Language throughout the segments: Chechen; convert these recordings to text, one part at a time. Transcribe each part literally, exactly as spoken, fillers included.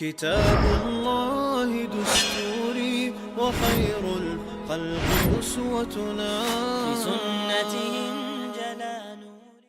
كتاب الله دستوري وخير الخلق أسوتنا. بسنته انجلى نوري.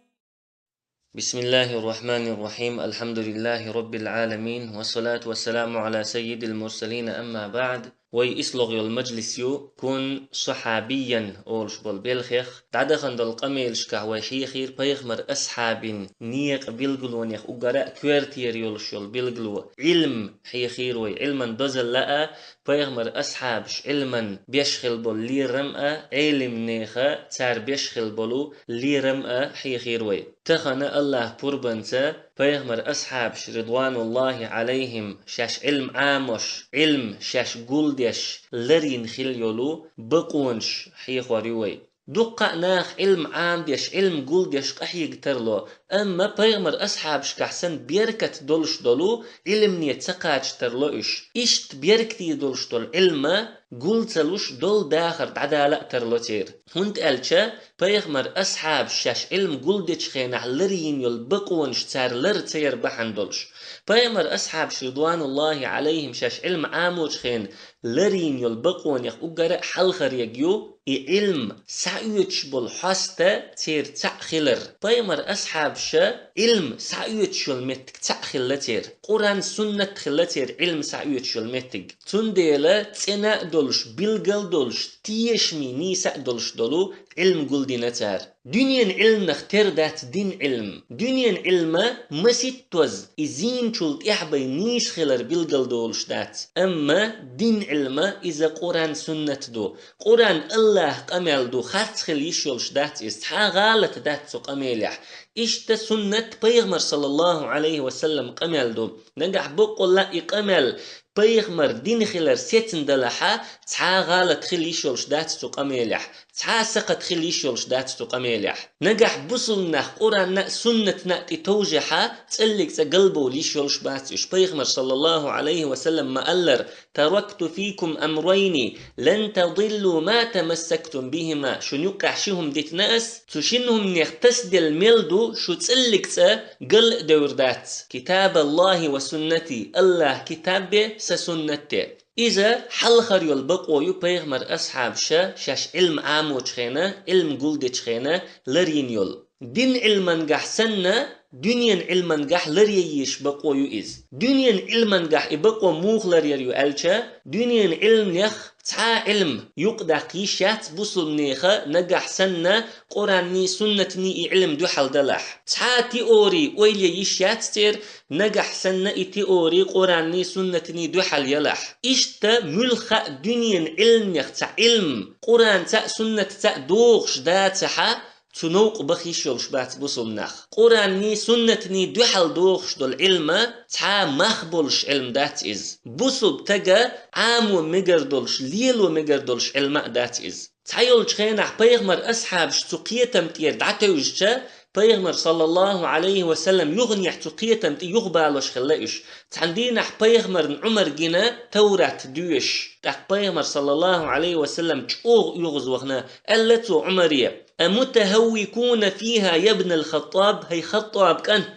بسم الله الرحمن الرحيم. الحمد لله رب العالمين. والصلاة والسلام على سيد المرسلين. أما بعد. Вай ислогъ йола мажлис ю «Кун сахьабиян» олуш болу белхех. ДӀадахана долу къамелашкахь вай хьехийра пайхамар асхьабийн некъа билгалонех уггар а коьртера йолуш йолу билгало, Ӏилма хьехийра вай, Ӏилман дозалла а, пайхамар асхьабаш Ӏилман беш хила болу лерам а, Ӏелимнеха цара беш хила болу лерам а хьехийра вай. Тахана Аллахь пурбанца пайхамар асхьабаш, ридвануллахи Ӏалайхим, шаьш Ӏилма Ӏамош, Ӏилма шаьш гулдеш, ларйина хила йолу бакъонаш хьехор ю вай. Дуккха а нах Ӏилма Ӏамадеш, Ӏилма гулдеш къахьега тарло, амма пайхамар асхьабашкахь санна беркат долуш долу, Ӏилмане ца кхача тарло уьш. Иштта беркате долуш долу Ӏилма гул ца луш, долу дахар дӀадала а тарло церан. ХӀунда аьлча пайхамар асхьабаш шаьш Ӏилма гулдечу хенахь ларйина йолу бакъонаш цара лар ца яр бахьана долуш. Пайхамар асхьабаш, ридвануллахи Ӏалайхим, шаьш Ӏилма Ӏамочу хенахь ларйина йолу бакъонех уггар а хьалхаръерг ю и Ӏилма схьаоьцуш болу хьоста церан цхьаъ хилар. Пайхамар асхьабаша Ӏилма схьаоьцуш йолу меттиг цхьаъ хилла церан. Къуръан, суннат хилла церан Ӏилма схьаоьцуш йолу меттиг. Цундела цӀена а долуш, билгал а долуш, тешаме нийса а долуш долу Ӏилма гулдина цара. Дуьненан Ӏилманах тера дац дин Ӏилма. Дуьненан Ӏилма маситтаза и зийначул тӀаьхьа бен нийса хилар билгал долуш дац. Амма дин Ӏилма иза Къуръан, суннат ду. Къуръан Аллахь къамел ду, харц хила йиш йолуш дац иза, цхьа а гӀалат дац цу къамелехь. Иштта суннат пайхамар, саллаллаху Ӏалайхи ва саллам, къамел ду. Нагахь боккъалла а и къамел пайхамар дин хилар сецна далахьа, цхьа а гӀалат хила йиш йолуш дац цу къамелехь, цхьа а сакхат хила йиш йолуш дац цу къамелехь. Нагахь бусулба нах Къуръанна а, суннатна а тӀе товжехьа, цӀаллиг цӀа галбовла йиш йолуш бац уьш. Пайхамар, саллаллаху Ӏалайхи ва саллам, ма-аллара: «تركت فيكم أمرين لن تضلوا ما تمسكتم بهما». Шуна юккъехь ши хӀума дитина ас, цу шина хӀуманех тасаделла мел ду, шу цӀаллиг цӀа гал а девр дац. «كتاب الله وسنتي», Аллахь китабе, сан суннате. Иза хьалхар йолу бакъо ю пайхамар асхьабаша шаьш Ӏилма Ӏамочу хенахь, Ӏилма гулдечу хенахь ларйина йолу. Дин Ӏилмангахь санна, дуьненан Ӏилмангахь ларъе езаш бакъо ю иза. Дуьненан Ӏилмангахь и бакъо муха ларъяр ю аьлча, дуьненан Ӏилманех цхьа а Ӏилма юкъадаккха йиш яц бусулбанеха, нагахь санна Къуръанний, суннатний и Ӏилма дуьхьал далахь. Цхьа а теори ойла е йиш яц церан, нагахь санна и теори Къуръанний, суннатний дуьхьал ялахь. Иштта муьлхха а дуьненан Ӏилманех цхьа Ӏилма Къуръанца а, суннатца а догӀуш дацахьа, цу новкъа баха йиш йолуш бац бусулба нах. Къуръанний, суннатний дуьхьал догӀуш долу Ӏилма цхьа а мах болуш Ӏилма дац иза. Бусулба тага Ӏамо мегар долуш, лело мегар долуш Ӏилма а дац иза. Цхьайолчу хенахь пайхамар асхьабаш цу кхетам тӀера дӀатевжича, пайхамар, саллаллаху Ӏалайхи ва саллам, юханехь цу кхетам тӀе юхабалош хилла уьш. Цхьана дийнахь пайхамарна Ӏумар гина Таврат доьшуш. ТӀаккха пайхамар, саллаллаху Ӏалайхи ва саллам, чӀогӀа оьгӀазвахана, аьлла цо Ӏумаре: «أمتهوكون فيها يا ابن الخطاب؟» ХӀай Хаттаб кӀант,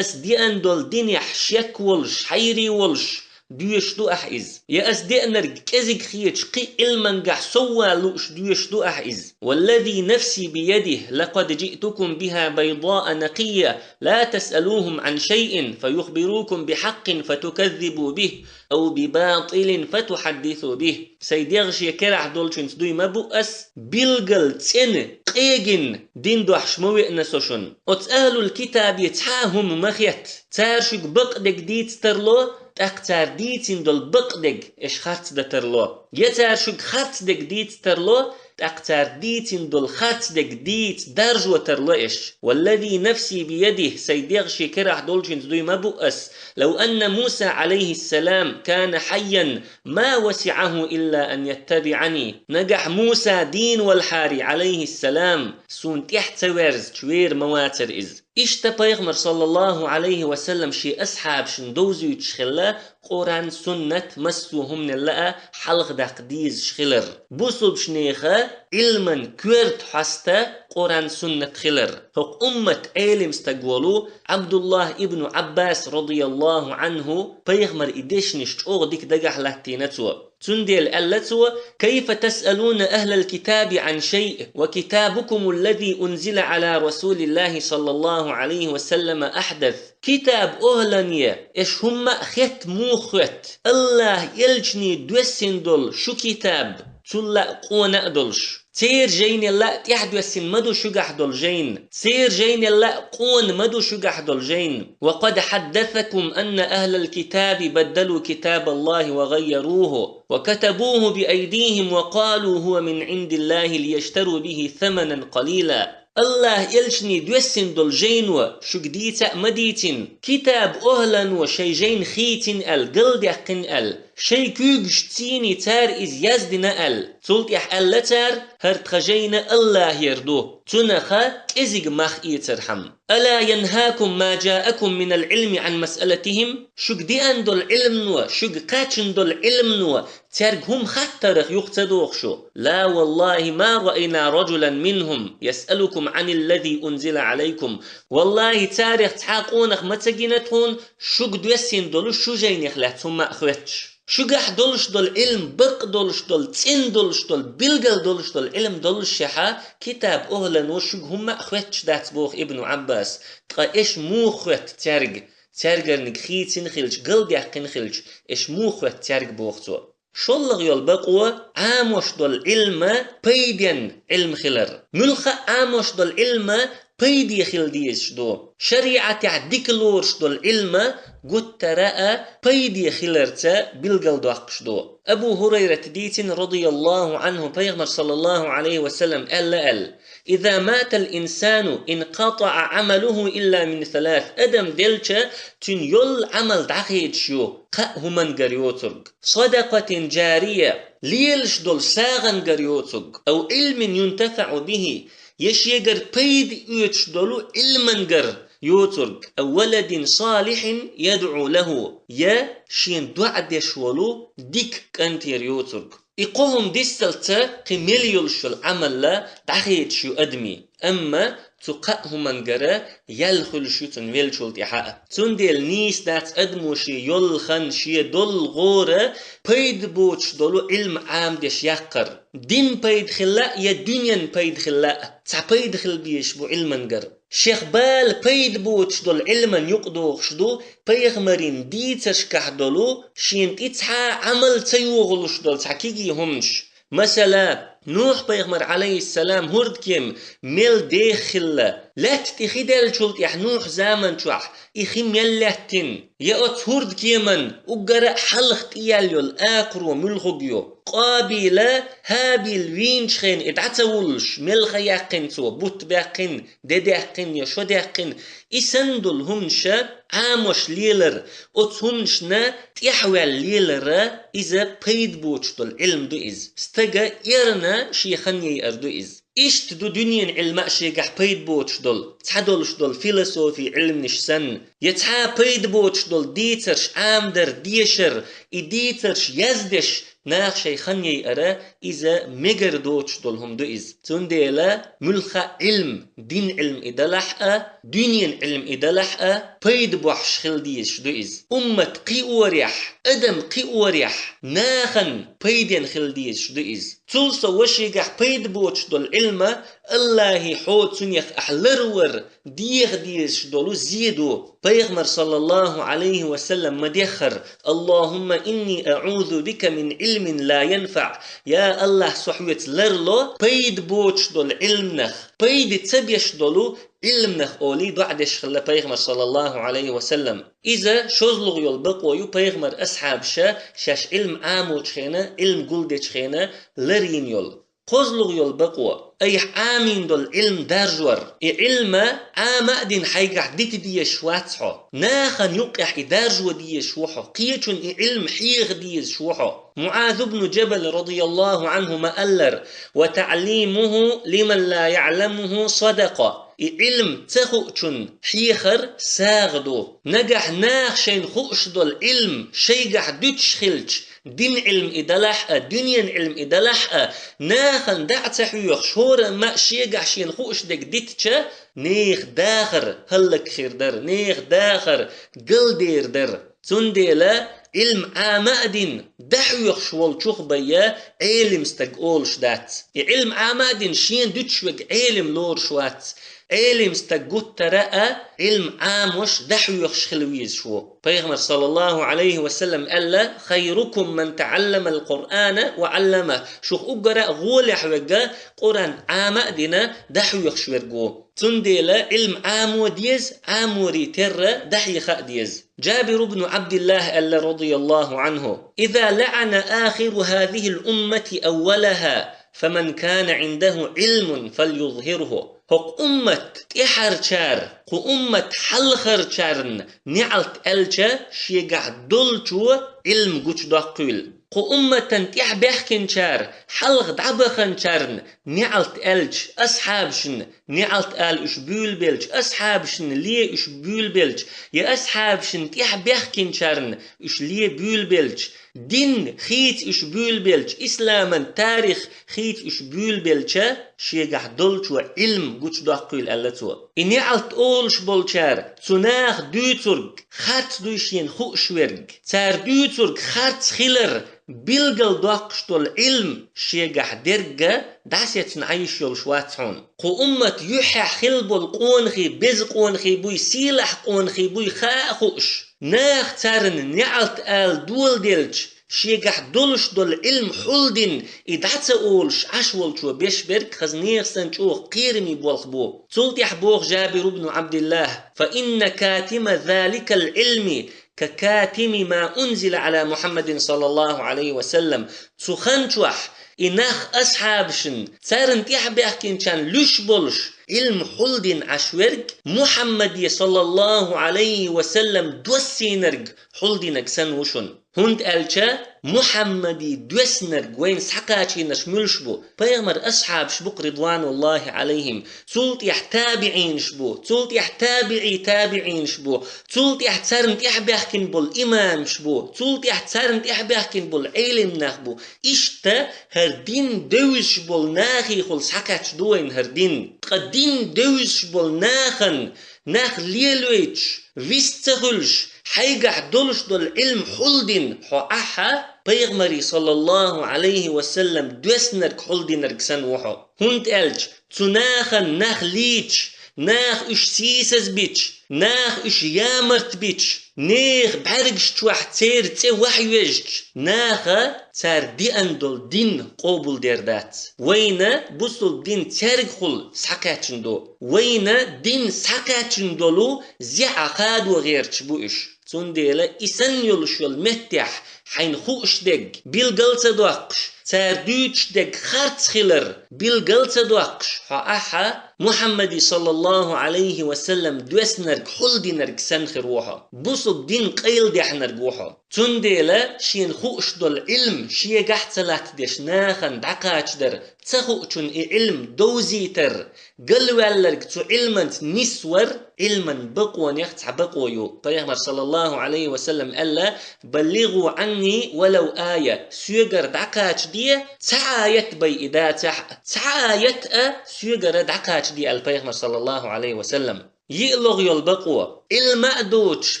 ас деана долу динехь шек волуш, хьайрий волуш доьшуш ду ахьа иза? Я ас деанарг кӀезиг хеташ, кхин Ӏилмангахь соввала лууш доьшуш ду ахьа иза? «والذي نفسي بيده لقد جئتكم بها بيضاء نقية لا تسألوهم عن شيء فيخبروكم بحق فتكذبوا به أو بباطل فتحدثوا به». Сайн дегӀ шен керахь долчуьнца дуй ма бу ас, билггал цӀена, къегина дин дохьуш ма веана со шуна. Оцу ахӀлул китабе цхьа а хӀума ма хетта. Цара шуьга бакъдерг дийца тарло, тӀаккха цара дийцина долу бакъдерг аш харц дан тарло. Я цара шуьга харцдерг дийца тарло, тӀаккха цара дийцина долу харцдерг дийца даржо тарло аш. «والذي نفسي بيده», сайн дегӀ шен керахь долчуьнца дуй ма бу ас, «لو أن موسى عليه السلام كان حيا ما وسعه إلا أن يتبعني». Нагахь Муса дийна валахьара, Ӏалайхиссалам, суна тӀаьхьа ца верзачу вер ма вацара иза. Иштта пайхамар, саллаллаху Ӏалайхи ва саллам, шен асхьабашна довзуьйтуш хилла Къуръан, суннат, массо а хӀуманелла а хьалха даккха дезаш хилар. Бусулбашнеха Ӏилман коьрта хьоста Къуръан-суннат хилар. ХӀокху уммат Ӏелим стаг волу Ӏабдуллахь ибн Ӏаббас, радияллаху Ӏанху, пайхамар и дешнаш чӀогӀа дика дагахь латтийна цо. Цундела аьлла цо: «كيف تسألون أهل الكتاب عن شيء وكتابكم الذي أنزل على رسول الله صلى الله عليه وسلم أحدث». Китаб охӀлане, аш хӀумма а хетта муха хоьтту, Аллахь элчане доьссина долу шу китаб, цул а къона а долуш? Церан жайнал а тӀаьхьадоьссина ма ду шуьгахь долу жайна, церан жайнал а къона ма ду шуьгахь долу жайна. «وقد حدثكم أن أهل الكتاب بدلوا كتاب الله وغيروه وكتبوه بأيديهم وقالوا هو من عند الله ليشتروا به ثمنا قليلا». Аллахь элчане доьссина долу жайно шуьга дийца а ма дийцина, китаб охӀлано шайн жайна хийцина аьлла, галдаьккхина аьлла, шайн куьйгашца цара иза яздина аьлла. Цул тӀаьхьа аьлла цара: «ХӀара тхан жайна Аллахьера ду, цунах кӀезиг мах эцархьама». «ألا ينهاكم ما جاءكم من العلم عن مسألتهم». Шуьга деана долу Ӏилмано, шуьга кхаьчна долу Ӏилмано цаьрга хӀума хаттарах юха ца доху шу? «لا والله ما رأينا رجلا منهم يسألكم عن الذي أنزل عليكم». Валлахьи, царах цхьа къонах ма ца гина тхуна, шуьга доьссина долу шу жайнех лаьцна хӀумма а хоьттуш. Шуьгахь долуш долу Ӏилма, бакъ долуш долу, цӀена долуш долу, билгал долуш долу Ӏилма доллушехь, китаб охӀлано шуьга хӀумма а хоьттуш дац, боху Ибн Ӏаббас, ткъа аш муха хоьтту цаьрга? Цаьргарниг хийцина хилча, галдаьккхина хилча, аш муха хоьтту цаьрга, боху цо. ШоллагӀа йолу бакъо — Ӏамош долу Ӏилма пайденна Ӏилма хилар. Муьлхха а Ӏамош долу Ӏилма пайде хила дезаш ду. ШариӀатехь дика лоруш долу Ӏилма гуттара а пайде хиларца билгалдоккхуш ду. Абу ХӀурайрата дийцина, радияллаху Ӏанху, пайхамар, саллаллаху Ӏалайхи ва саллам, аьлла аьлла: «إذا مات الإنسان انقطع عمله إلا من ثلاث». Адам велча, цуьнан йолу Ӏамал дӀахедаш ю кхаа хӀумангара йоцург: «صدقة جارية», лелаш долу сагӀангара йоцург, «أو علم ينتفع به», я шегара пайда оьцуш долу Ӏилмангара йоцург, «أو ولد صالح يدعو له», я шена доӀа деш волу дика кӀантера йоцург. И кхо хӀума дисталца кхин мел йолуш йолу Ӏамал дӀахедаш ю адамийн, амма цу кхаа хӀумангара ял хуьлуш ю цунна веллачул тӀаьхьа а. Цундела нийса дац адамо шен йолу хан, шен долу гӀора пайда боцуш долу Ӏилма Ӏамадеш яккхар. Дин пайда хилла а, я дуьнен пайда хилла а, цхьа пайда хила безаш бу Ӏилмангара. Шех бала пайда боцуш долу Ӏилман юкъадохуш ду пайхамарийн дийцаршкахь долу, шена тӀе цхьа а Ӏамал ца йогӀуш долу цхьа кегий хӀуманаш. Масала, Нухь-пайхамар, Ӏалайхиссалам, хӀордкема мел деха хилла, лаьтта тӀе хи даьллачул тӀаьхьа Нухь заман чохь и хи мел лаьттина, я оцу хӀордкеман уггара а хьалха тӀеяьлла йолу акхаро муьлхарг ю. Къабила ХӀабил вийначу хенахь и дӀа ца вуллуш, мел ха яьккхина цо, бутт баьккхина, де даьккхина я шо даьккхина, и санна долу хӀуманаш Ӏамош лелар, оцу хӀуманашна тӀаьхьаваьлла лелар, иза пайда боцуш долу Ӏилма ду иза. Стага эрна шен хан яйар ду иза. Иштта ду дуьненан Ӏилма а шегахь пайда боцуш долу, цхьадолуш долу философи Ӏилманаш санна, я цхьа пайда боцуш долу дийцарш Ӏамадар, дешар, и дийцарш яздеш, наха шайн хан яйар, иза мегар доцуш долу хӀума ду иза. Цундела муьлхха а Ӏилма, дин Ӏилма и далахь а, дуьненан Ӏилма и далахь а, пайда бохьуш хила дезаш ду иза. Уммат кхиорехь, адам кхиорехь, нахана пайденна хила дезаш ду иза. Цул сов, ва шегахь пайда боцуш долу Ӏилма Аллахьи хьо цунех ахь ларвар деха дезаш долу зе ду. Пайхамар, саллаллаху Ӏалайхи ва саллам, ма-деххара: «اللهم إني أعوذ بك من علم لا ينفع». Я Аллахь, со хьоьца ларло пайда боцуш долу Ӏилманах, пайда ца беш долу Ӏилманах, олий доӀа деш хилла пайхамар, саллаллаху Ӏалайхи ва саллам. Иза шозлагӀа йолу бакъо ю пайхамар асхьабаша шаьш Ӏилма Ӏамочу хенахь, Ӏилма гулдечу хенахь ларйина йолу. КхозлагӀа йолу бакъо — айхьа Ӏамийна долу Ӏилма даржор. И Ӏилма Ӏама а дина хьайгахь дита дезаш вац хьо. Нахана юккъехь и даржо дезаш ву хьо. Кхечунна и Ӏилма хьеха дезаш ву хьо. МуӀаз ибн Джабал, радияллаху Ӏанху, ма-аллара: «وتعليمه لمن لا يعلمه صدقة». И Ӏилма ца хуучунна хьехар сагӀа ду. Нагахь наха шайна хууш долу Ӏилма шайгахь дуьтуш хилча, Дин Ӏилма и далахь а, дуьнен Ӏилма и далахь а, нахана дӀа а ца хьоьхуш, хӀорамма а шегахь шена хууш дерг дитча, нехан дахар хӀаллакьхир дара, нехан дахар галдер дара. Цундела Ӏилма Ӏама а дина, дӀахьоьхуш волчух байя Ӏелим стаг олуш дац. И Ӏилма Ӏама а дина, шена дуьтуш верг Ӏелим лоруш вац. Ӏелим стаг гуттара а Ӏилма Ӏамош, дӀахьоьхуш хила везаш ву. Пайхамар, саллаллаху Ӏалайхи ва саллам, аьлла: «Хайрукум ман таӀалламал Къуръана ва Ӏалламах». Шух уггара а гӀолехь верг Къуръан Ӏама а дина, дӀахьоьхуш верг ву. Цундела Ӏилма Ӏамо деза, Ӏаморий терра дӀахьеха а деза. Джабир ибн Ӏабдиллах аьлла, радияллаху Ӏанху: «Иза лаӀана ахиру хазихил уммати аввалаха, фаман кана Ӏиндаху Ӏилмун, фальюзхирху». ХӀокху уммат тӀаьхьарчара кху уммат хьалхарчарна неӀалт аьлча, шегахь долчо Ӏилма гучудоккхийла. Кху умматан тӀаьхьабаьхкинчара хьалха дӀабаханчарна неӀалт аьлча, асхьабашна неӀалт ала уьш буьйлабелча, асхьабашна ле уьш буьйлабелча, я асхьабашна тӀаьхьабаьхкинчарна уьш ле буьйлабелча, дин хийца уьш буьйлабелча, исламан тарих хийца уьш буьйлабелча, шегахь долчо Ӏилма гучудоккхийла, аьлла цо. И неӀалт олуш болчара цу наха дуьйцург харц дуй шена хууш верг. Цара дуьйцург харц хилар билгалдоккхуш долу Ӏилма шегахь дерг а дӀасецна Ӏан йиш йолуш вац хьуна. Кху уммат юьххьехь хилла болу къонахий беза къонахий буй, сийлахь къонахий буй хаа а хууш, наха царна неӀалт ала доладелча, шегахь долуш долу Ӏилма хьулдина и дӀа ца олуш Ӏаш волчо беш берг хаза нехан санна чӀогӀа кхераме болх бу. Цул тӀаьхьа боху Джабир ибн Ӏабдиллах: «Фа инна катима заликал Ӏилми ка катими ма унзила Ӏала Мухьаммадин, саллаллаху Ӏалайхи ва саллам». Цу хан чохь и нах асхьабашна, царна тӀаьхьабаьхкинчарна луьш болуш Ӏилма хьулдина Ӏаш верг Мухьаммаде, саллаллаху Ӏалайхи ва саллам, доссийнарг хьулдинарг санна ву шуна. ХӀунда аьлча Мухьаммаде доьссинарг вайна схьакхачийнарш муьлш бу? Пайхамар асхьабаш бу-кх, ридвануллахи Ӏалайхим. Цул тӀаьхьа табиӀинаш бу, цул тӀаьхьа табиӀий табиӀинаш бу, цул тӀаьхьа царна тӀаьхьабаьхкина болу имамаш бу, цул тӀаьхьа царна тӀаьхьабаьхкина болу Ӏелим нах бу. Иштта хӀара дин девзаш болу нахехула схьакхаьчна ду вайна хӀара дин. Ткъа дин девзаш болу нахана нах лелойтуш, вист ца хуьлуш, хьайгахь долуш долу Ӏилма хьулдина хьо ахьа, пайхамаре, саллаллаху Ӏалайхи ва саллам, доьссинарг хьулдинарг санна ву хьо. ХӀунда аьлча цу нахана нах лийча, наха уьш сийсаз бича, наха уьш ямарт бича, нехан бӀаьргаш чохь церан цӀе вахьа вежча, наха цара деана долу дин къобалдер дац. Вайна бусулба дин цаьргахула схьакхаьчна ду. Вайна дин схьакхаьчна долу зехьа хадо гӀерташ бу уьш. Цундела и санна йолуш йолу меттехь хьайна хууш дерг билгал ца доккхуш, цара дуьйцуш дерг харц хилар билгал ца доккхуш, хьо ахьа Мухьаммаде, саллаллаху Ӏалайхи ва саллам, доьссинарг хьулдинарг санна хир ву хьо. Бусулба дин къайладаьхьнарг ву хьо. Цундела шена хууш долу Ӏилма шегахь а ца латтадеш нахана дӀакхачадар, ца хуучунна и Ӏилма довзийтар, галваьлларг цу Ӏилманца нисвар Ӏилман бакъонех цхьа бакъо ю. Пайхамар, саллаллаху Ӏалайхи ва саллам, аьлла: «Баллигъу Ӏанни валав ая», соьгара дӀакхачаде, цхьа аят бен и дацахь а, цхьа аят а соьгара дӀакхачаде, аьлла Пайхамар, саллаллаху Ӏалайхи ва саллам. ЙиълагӀа йолу бакъо: Ӏилма а доцуш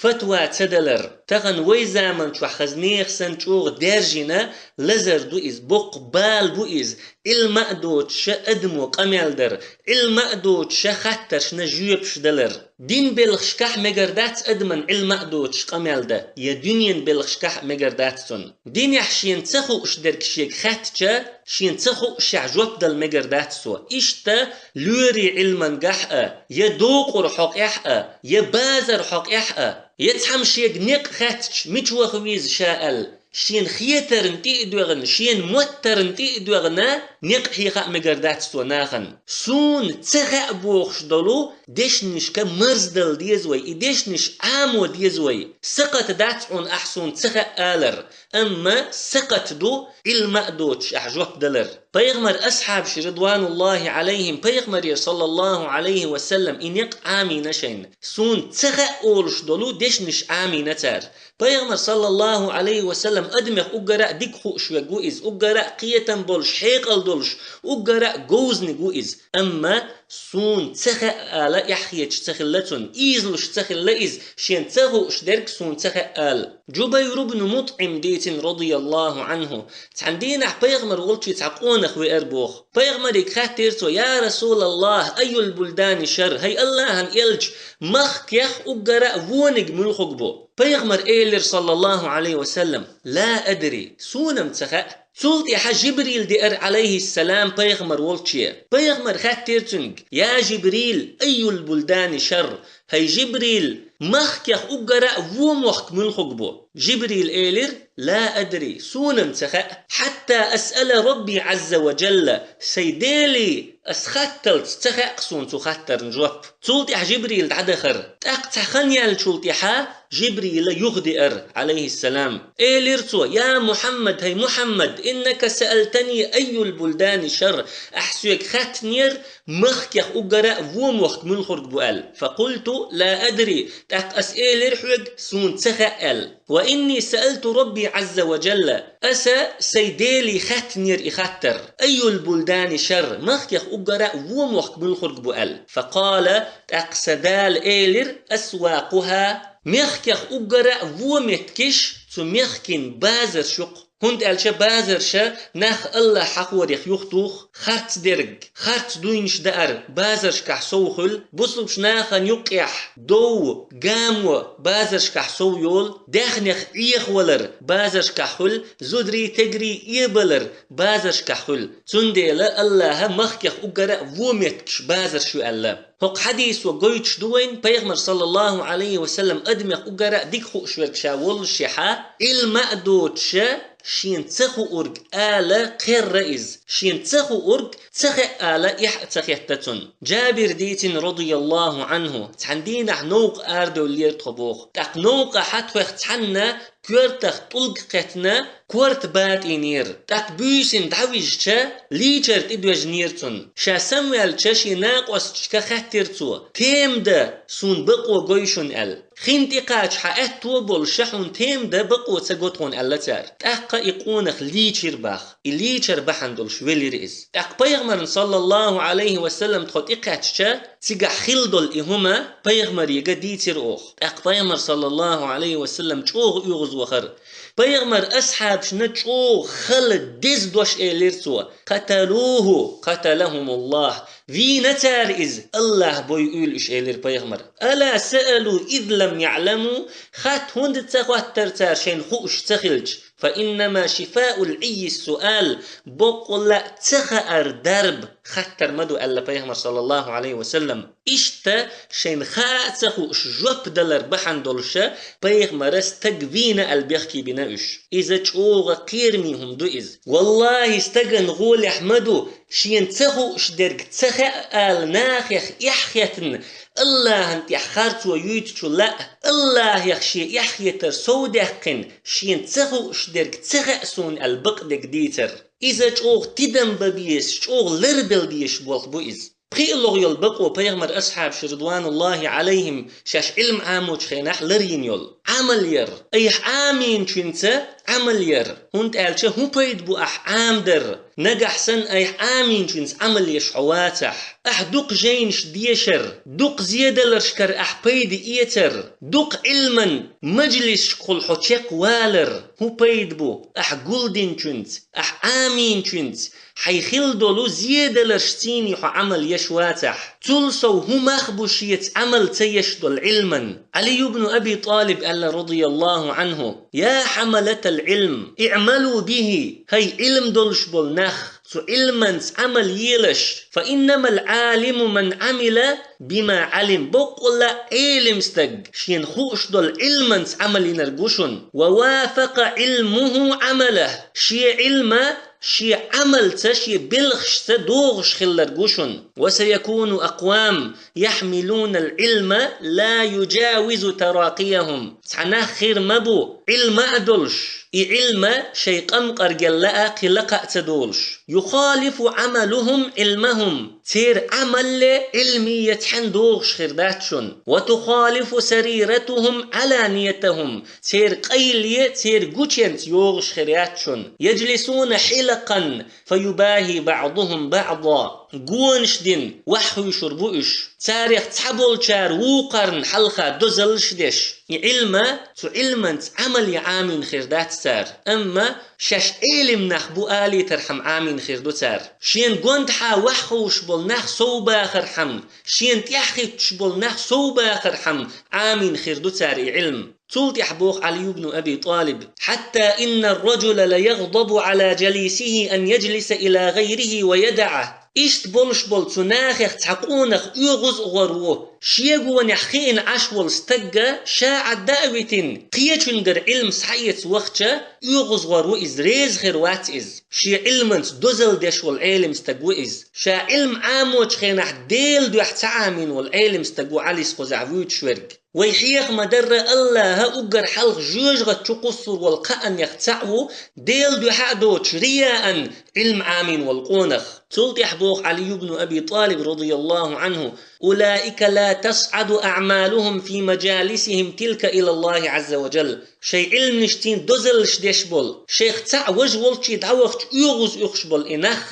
фатва ца далар. Тахана вай заман чохь хаза нехан санна чӀогӀа даьржина лазар ду иза, боккха бала бу иза, Ӏилма а доцуша адамо къамел дар, Ӏилма а доцуша хаттаршна жоьпаш далар. Дин белхашкахь мегар дац адаман Ӏилма а доцуш къамел дан, я дуьнен белхашкахь а мегар дац цунна. Динехь шена ца хууш дерг шега хаьттича, шена ца хуушехь жоп дала мегар дац цо. Иштта лоьрийн Ӏилмангахь а, я докъур хьокъехь а, я базар хьокъехь а, я цхьамма шега некъ хаьттича, мича ваха веза ша аьлла, шена хетарна тӀе а доьгӀна, шена моттарна тӀе а доьгӀна, некъ хьеха а мегар дац цо нахана. Суна ца хаьа бохуш долу дешнашка марздала деза вай, и дешнаш Ӏамо деза вай. Сакхат дац хьуна ахь суна ца хаьа алар, амма сакхат ду Ӏилма а доцуш ахь жоп далар. Пайхамар асхьабаш, ридвануллахи Ӏалайхим, пайхамаре, саллаллаху Ӏалайхи ва саллам, и некъ Ӏамийна шайна. Суна ца хаьа олуш долу дешнаш Ӏамийна цара. Пайхамар, саллаллаху Ӏалайхи ва саллам, Адамех уггара а дика хууш верг ву иза, уггара а кхетам болуш, хьекъал долуш, уггара а говзаниг ву иза. Амма суна ца хаьа ала эхь хеташ ца хилла цунна, ийзалуш ца хилла иза, шена ца хууш дерг суна ца хаьа ала. Джубайр ибн МутӀим дийцина, радияллаху Ӏанху, цхьана дийнахь пайхамар волчу цхьа къонах веара боху. Пайхамарига хаьттира цо: «Я Расулаллах, айюл булдани шар?» ХӀай Аллахьан элча, махкех уггара а вониг муьлхарг бу? Пайхамар элира, саллаллаху Ӏалайхи ва саллам: «Ла адри, суна-м ца хаьа». Цул тӀаьхьа Жибрил деара, Ӏалайхиссалам, пайхамар волче. Пайхамар хаьттира цуьнга: «Я Жибрил, айюл булдани шар?» ХӀай Жибрил, махкех уггара а вон мохк муьлхарг бу? Жибрил элира: «Ла адри, суна-м ца хаьа, хьатта асъала Рабби Ӏазза ва Джалла, сайн Деле ас хатталц ца хаьа суна цу хаттарна жоп». Цул тӀаьхьа Жибрил дӀадахара. ТӀаккха цхьа хан яьллачул тӀаьхьа Жибрила юхадеара, Ӏалайхиссалам. Элира цо: «Я Мухьаммад, хӀай Мухьаммад, иннака саалтани айюл булдани шар, ахь соьга хаьттинера, махкех уггара а вон мохк муьлхарг бу аьлла. Факъулту: ла адри, тӀаккха ас элира хьоьга, суна ца хаьа аьлла. Ва инни саалту Рабби Ӏазза ва Джалла, аса сайн Деле хаьттинера и хаттар: айюл булдани шар, махкех уггара а вон мохк муьлхарг бу аьлла». Факъала, тӀаккха сан Дала элира: «Асвакъуха, мехкех уггара а вон меттигаш, цу мехкийн базарш ю-кх». ХӀунда аьлча базарша нах Аллахь хьахорех юхатуху, харц дерг, харц дуйнаш даар базаршкахь сов хуьлу, бусулбчу нахана юккъехь дов, гамо базаршкахь сов йолу, даьхнех Ӏехавалар базаршкахь хуьлу, зударий, тегарий эбалар базаршкахь хуьлу. Цундела Аллахьа махкех уггара а вон меттигаш базарш ю аьлла. ХӀокху хьадисо гойтуш ду вайна, пайхамар, саллаллаху Ӏалайхи ва саллам, адамех уггара а дика хууш верг ша воллушехьа, Ӏилма а доцуша, шена ца хуург ала кхерра иза, шена ца хуург ца хаьа ала эхь а ца хетта цунна. Джабир дийцина, радияллаху Ӏанху, цхьана дийнахь новкъа арадевллера тхо боху. ТӀаккха новкъахьа тхох цхьанна коьртах тӀулг кхеттина, корта батӀийнера. ТӀаккха буьйсина дӀавижча, лийчар тӀедоьжнера цунна. Ша самаваьлча, шен накъосташка хаьттира цо: «Тема дан суна бакъо гой шуна?» – аьлла. «Хин тӀекхача хьан аьтто болуша хьуна тема дан бакъо ца го тхуна», – аьлла цара. ТӀаккха и къонах лийчира боху. И лийчар бахьана долуш велира иза. ТӀаккха пайхамарна, саллаллаху Ӏалайхи ва саллам, тхо тӀекхаьчча, цигахь хилла долу и хӀума пайхамарига дийцира оха. ТӀаккха пайхамар, саллаллаху Ӏалайхи ва саллам, чӀогӀа оьгӀазвахара. Пайхамар асхьабашна чӀогӀа хала, деза дош элира цо: «Каталуху, каталахумуллах». Вийна цара иза, Аллахь бойуьйлу уьш, элира пайхамар. «Ала саалу из лам яъламу?» Хатта хӀунда ца хоттара цара, шайна хууш ца хилча? «Фа иннама шифаул Ӏиййи суал», боккъалла а ца хаар дарба хаттар ма ду, аьлла пайхамар, саллаллаху Ӏалайхи ва саллам. Иштта шайна хаа а ца хууш жоп далар бахьана долуша пайхамара стаг вийна аьлла бехке бина уьш. Иза чӀогӀа кхераме хӀума ду иза. Валлахи, стаган гӀолехь ма ду, шена ца хууш дерг ца хаьа ала нахех эхь хетна, Аллахьан тӀехь харцо юьйцучу лаа, Аллахьех шен эхь хетар совдаьккхина, шена ца хууш дерг ца хаьа суна аьлла бакъдерг дийцар. Иза чӀогӀа тидам бан безаш, чӀогӀа ларбелла дезаш болх бу иза. Пхиъ логӀа йолу бакъо пайхамар асхьабаш, ридвануллахи Ӏалайхим, шаьш Ӏилма Ӏамочу хенахь ларйина йолу. Ӏамал яр. Айхьа Ӏамийначуьнца Ӏамал яр. ХӀунда аьлча хӀун пайда бу ахь Ӏамадар? Нагахь санна айхьа Ӏамийначуьнца Ӏамал еш хьо вацахь, ахь дукха жайнаш дешар, дукха зеделларшкара ахь пайда эцар, дукха Ӏилман мажлисашкахула хьо чекхвалар, хӀун пайда бу ахь гулдинчуьнца, ахь Ӏамийначуьнца, хьайн хилла долу зеделларш цийний хьо Ӏамал еш вацахь? Цул сов хӀун мах бу шеца Ӏамал ца еш долу Ӏилман? Ӏали ибн Аби ТӀалиб аьлла, радияллаху Ӏанху: «Я хьамалатал Ӏилм, иъмалу бихи, хӀай Ӏилм долуш болу нах, цу Ӏилманца Ӏамал елаш, фа иннамал Ӏалиму ман Ӏамила бима Ӏалим». Боккъалла а Ӏелим стаг шена хууш долу Ӏилманца Ӏамал йинарг ву шуна. «Ва вафакъа Ӏилмуху Ӏамалах», шен Ӏилма шен Ӏамалца, шен белхашца догӀуш хилларг ву шуна. «Ва саякуну акъвам яхьмилунал Ӏилма ла юджавизу таракъияхум». Цхьа нах хир ма бу, Ӏилма а долуш, и Ӏилма шайн къамкъаргел лаа кхин лакха а ца долуш. «Юхалифу Ӏамалухум Ӏилмахум». Церан Ӏамалле, Ӏилмие цхьаьна догӀуш хир дац шуна. وتخالف سريرتهم علانيتهم. Церан къайле, церан гученца йогӀуш хир яц шуна. يجلسون حلقا فيباهي بعضهم بعضا. Гонаш дина ваьхьуьйшур бу уьш. Царех цхьаболчара вукхарна хьалха дозаллаш деш. И Ӏилма, цу Ӏилманца Ӏамал е Ӏамийна хир дац цара. Амма шаьш Ӏелим нах бу алийтархьама Ӏамийна хир ду цара. Шена гондахьа ваьхьуш болу нах совбахархьама, шена тӀаьхьахӀитташ болу нах совбахархьама Ӏамийна хир ду цара и Ӏилма. Цул тӀаьхьа боху Ӏали ибн Аби ТӀалиб: حتى إن الرجل ليغضب على جليسه أن يجلس إلى غيره ويدعه. Иштта болуш болу цу нахех цхьа къонах оьгӀаз а гӀор ву, шегонехь хиъна Ӏаш волу стагга ша Ӏадда а витина, кхечуьнгара Ӏилма схьаэца вахча, оьгӀаз гӀор ву иза, реза хир вац иза. Шен Ӏилманца дозалла деш волу Ӏелим стаг ву иза. Ша Ӏилма Ӏамочу хенахь Делан дуьхьа ца Ӏамийна волу Ӏелим стаг ву Ӏалис кхузахь вуьйцуш верг. Вай хьеха ма-дарра, АллахӀа уггар хьалха жоьжахати чу кхуссур волу кхаанех цхьаъ ву, Делан дуьхьа а доцуш, рияан Ӏилма Ӏамийна волу къонах. Цул тӀаьхьа боху Ӏали ибн Аби ТӀалиб, радияллаху Ӏанху: أولئك لا تصعد أعمالهم في مجالسهم تلك إلى الله عز وجل. Шайн Ӏилманашций дозаллаш деш болу, шайх цхьаъ важа волчу дӀавахча оьгӀаз уьхуш болу и нах,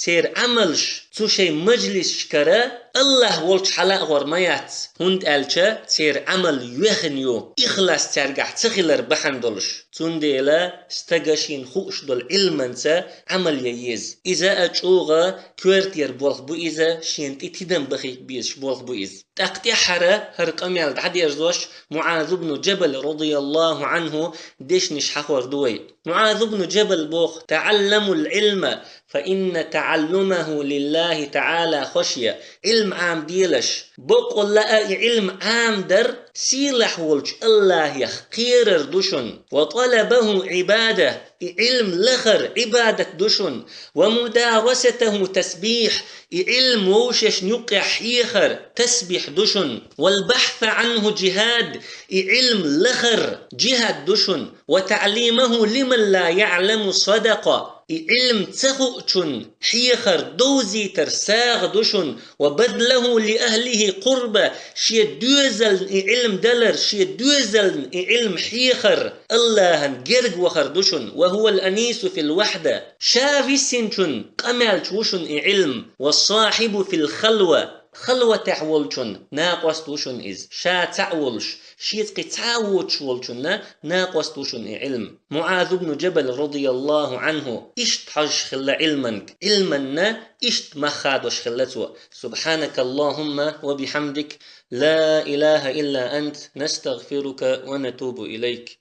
церан Ӏамалш цу шайн мажлисашкара АллахӀ волчу хьала а гӀор ма яц, хӀунда аьлча церан Ӏамал йоьхна ю, ихлас цаьргахь ца хилар бахьана долуш. Цундела стага шена хууш долу Ӏилманца Ӏамал ян еза. Иза а чӀогӀа коьртера болх бу иза, шена тӀе тидам бахийта безаш болх бу иза. ТӀаккха тӀаьххьара хӀара къамел дӀадерзош МуӀаз ибн Джабал, радияллаху Ӏанху, дешнаш хьахор ду вай. МуӀаз ибн Джабал боху: تعلموا العلم فإن تعلمه لله تعالى خشية. Ӏилма Ӏамаделаш, баккъалла а и Ӏилма Ӏамадар сийлахь волчу АллахӀех кхерар ду шуна. وطلبه عبادة. И Ӏилма лахар Ӏибадат ду шуна. ومدارسته تسبيح. И Ӏилма вовшашна юккъехь хьехар тасбихь ду шуна. والبحث عنه جهاد. И Ӏилма лахар джихӀад ду шуна. وتعليمه لمن لا يعلم صدقة. И Ӏилма ца хуучунна хьехар, довзийтар сагӀа ду шуна. وبذله لأهله قربة. Шен доьзална и Ӏилма далар, шен доьзална и Ӏилма хьехар, АллахӀан герга вахар ду шуна. وهو الأنيس في الوحدة. Ша висинчун къамелча ву шуна и Ӏилма. والصاحب في الخلوة. Халватехь волчун накъост ву шуна иза. Ша цхьаъ волуш, шеца кхин цхьа а воцуш волчунна накъост ву шуна и Ӏилма. МуӀаз ибн Джабал, радияллаху Ӏанху, иштта хьожуш хилла Ӏилманга. Ӏилманна иштта мах хадош хилла цо. سبحانك اللهم وبحمدك، لا إله إلا أنت، نستغفرك ونتوب إليك.